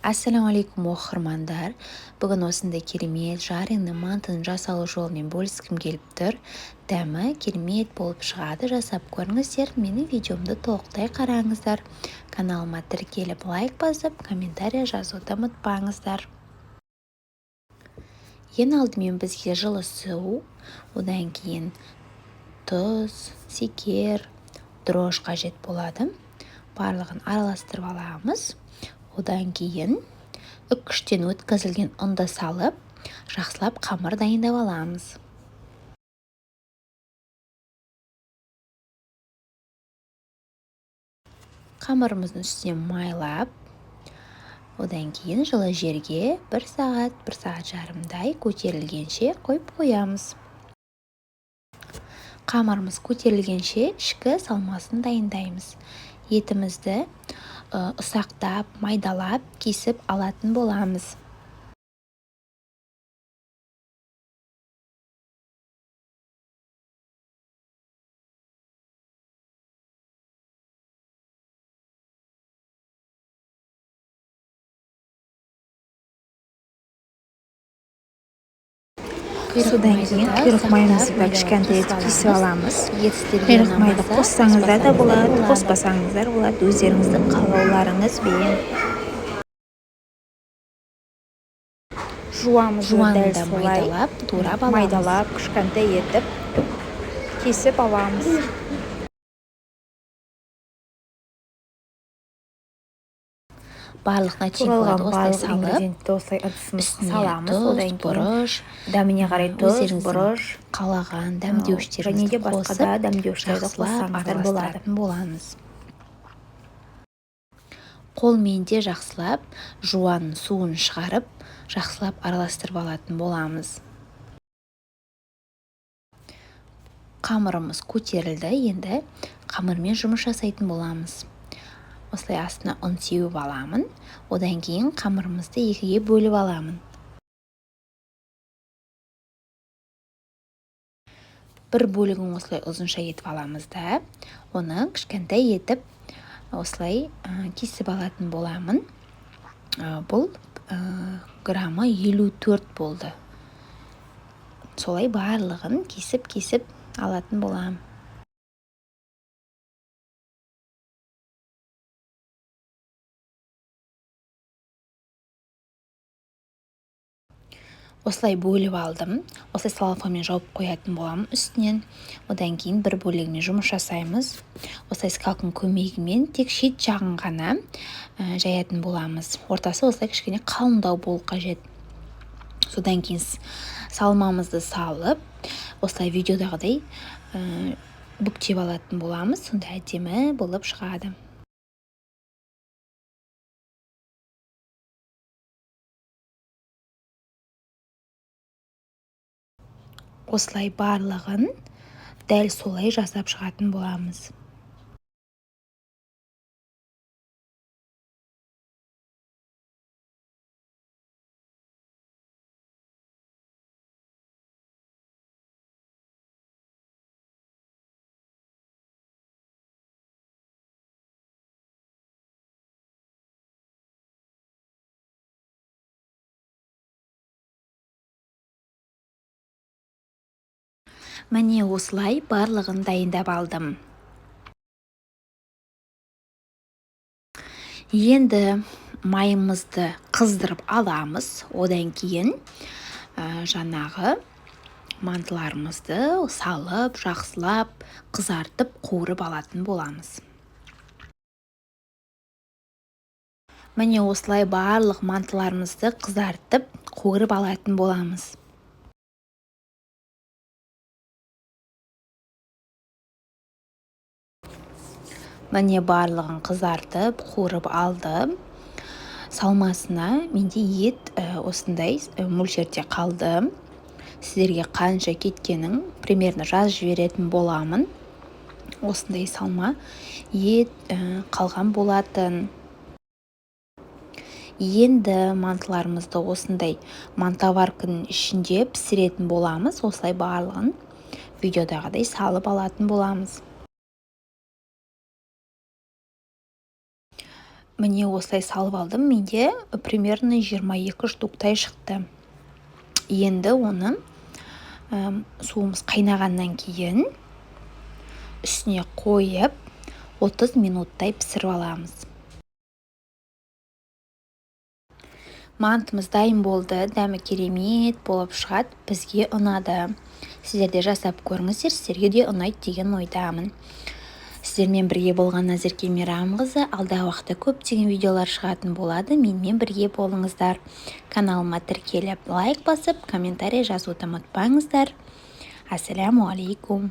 Ассалаумағалейкум, оқырмандар! Бүгін осындай керемет жареный мантының жасалу жолымен бөліскім келіп тұр. Дәмі керемет болып шығады, жасап көріңіздер. Менің видеомды толықтай қараңыздар. Каналыма тіркеліп, лайк басып, комментарий жазуды ұмытпаңыздар. Ең алдымен бізге жылы су, одан кейін тұз, секер, дрожж қажет болады. Барлығын араластырып аламыз. Одан кейін үккіштен өткізілген ұнды салып, жақсылап қамыр дайындап аламыз. Қамырымыздың үстіне майлап, одан кейін жылы жерге 1 сағат, 1 сағат жарымдай көтерілгенше қойып қоямыз. Қамырымыз көтерілгенше ішкі салмасын дайындаймыз. Етімізді ұсақтап, майдалап, кесіп алатын боламыз. Содан кейін құйрық майымызды да кішкентай етіп кесіп аламыз. Құйрық майды қоссаңыздар да болады, қоспасаңыздар болады, өздеріңіздің қалауларыңызбен. Жуамызды Жуанды дәл солай майдалап, турап аламыз. Майдалап, кішкентай етіп кесіп аламыз. Барлық начинкаларды Туралған осылай барлық салып, ингредиентті осылай ыдысымызға үстіне саламыз. тұз, Одан кейін бұрыш, дәміне қарай тұз, өздеріңіздің бұрыш қалаған және дәмдеуіштеріңізді де басқа қосып, да дәмдеуіштерді жақсылап қоссаңыздар болады. араластыратын боламыз. Қолмен де жақсылап жуанның суын шығарып, жақсылап араластырып алатын боламыз. Қамырымыз көтерілді, енді қамырмен жұмыс жасайтын боламыз. Осылай астына ұн сеуіп аламын. Одан кейін қамырымызды екіге бөліп аламын. Бір бөлігін осылай ұзынша етіп аламыз да, оны кішкентай етіп осылай кесіп алатын боламын. Бұл граммы 54 болды. Солай барлығын кесіп-кесіп алатын боламын. Осылай бөліп алдым. Осылай целлофанмен жауып қоятын боламын үстінен. Одан кейін бір бөлігімен жұмыс жасаймыз. Осылай скалканың көмегімен тек шет жағын ғана жаятын боламыз. Ортасы осылай кішкене қалыңдау болу қажет. Содан кейін салмамызды салып, осылай видеодағыдай бүктеп алатын боламыз. Сонда әдемі болып шығады. Осылай барлығын дәл солай жасап шығатын боламыз. Міне осылай барлығын дайындап алдым. Енді майымызды қыздырып аламыз. Одан кейін жаңағы мантыларымызды салып, жақсылап қызартып, қуырып алатын боламыз. Міне осылай барлық мантыларымызды қызартып, қуырып алатын боламыз. Міне барлығын қызартып, қуырып алдым. Салмасына менде ет осындай мөлшерде қалды. Сіздерге қанша кеткенін примерно жазып жіберетін боламын. Осындай салма ет қалған болатын. Енді мантыларымызды осындай мантоварканың ішінде пісіретін боламыз. Осылай барлығын видеодағыдай салып алатын боламыз. Міне, осылай салып алдым. Менде примерно 22 штуктай шықты. Енді оны суымыз қайнағаннан кейін үстіне қойып, 30 минуттай пісіріп аламыз. Мантымыз дайын болды. Дәмі керемет болып шығады, бізге ұнады. Сіздер де жасап көріңіздер, сіздерге де ұнайды деген ойдамын. Сіздермен бірге болған Назерке Мейрамқызы. Алдағы уақытта көптеген видеолар шығатын болады. Менімен бірге болыңыздар. Каналыма тіркеліп, лайк басып, комментарий жазуды ұмытпаңыздар. Ассаляму алейкум.